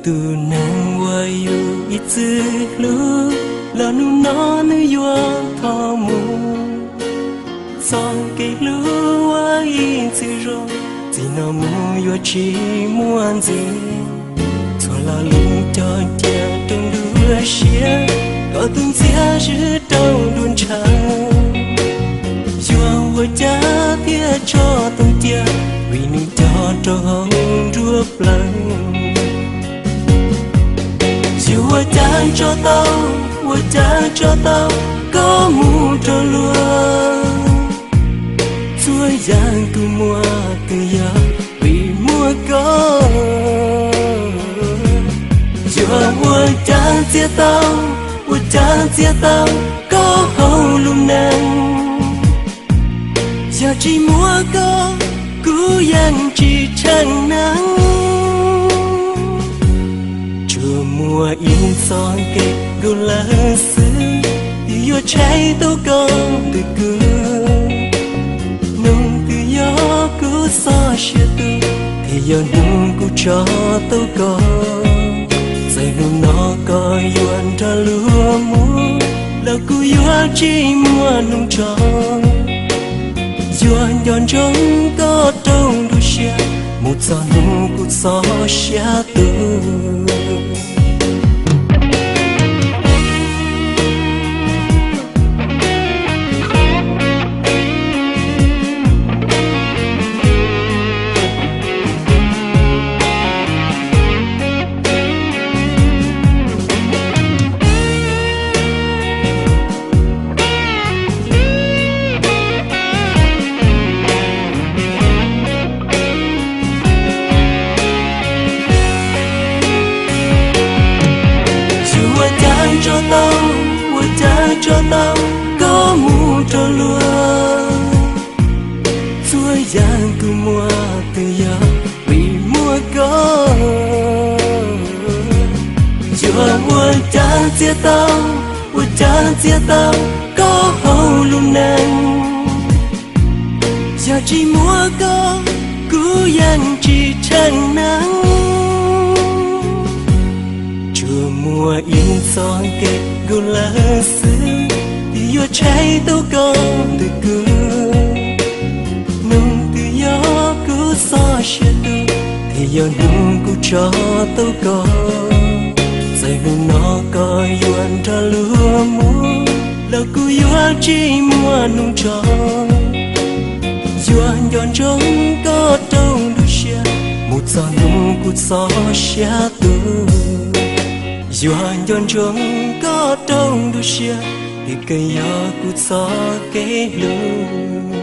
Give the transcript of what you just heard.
Tus neeg uas yus ib txwm hlub, los hnub no nws yuav thov mus. Txoj kev hlub uas ib txwm zoo, txij no mus yuav tsis muaj ntxiv. Txhua lo lus cog cia rau nruab siab, kom tus ntxias swb rau nruab ntshav. Yuav ua cas thiaj tso tau cia, vim nws cog rau hauv nruab plawv. Yuav ua cas tso tau, ua cas tso tau koj mus rau luag. Txhua yam kuv muaj twb yog vim muaj koj. Yuav ua cas txiav tau, ua cas txiav tau koj hauv lub neej. Yog tsis muaj koj, kuv yeej tsis tsheej neeg. Tsuas muaj ib txoj kev nkaus lawm xwb, twb yuav tsheej tau koj ntawm kuv. Hnub twg yog kuv txoj sia tu, thiaj yog hnub kuv tso tau koj. Txawm hnub no koj yuav nrog luag mus, los kuv yuav tsis muaj hnub tso. Yuav nco ntsoov koj rau nruab siab, mus txog hnub kuv txoj sia tu. Yuav ua cas tso tau, ua cas tso tau koj mus rau luag. Txhua yam kuv muaj twb yog vim muaj koj. Yuav ua cas txiav tau, ua cas txiav tau koj hauv lub neej. Yog tsis muaj koj, kuv yeej tsis tsheej neeg. Tsuas muaj ib txoj kev nkaus lawm xwb, twb yuav tsheej tau koj ntawm kuv. Hnub twg yog kuv txoj sia tu, thiaj yog hnub kuv tso tau koj. Txawm hnub no koj yuav nrog luag mus, los kuv yuav tsis muaj hnub tso. Yuav nco ntsoov koj rau nruab siab, mus txog hnub kuv txoj sia tu. Yuav nco ntsoov koj rau nruab siab, twb kawg yog kuv txoj kev hlub.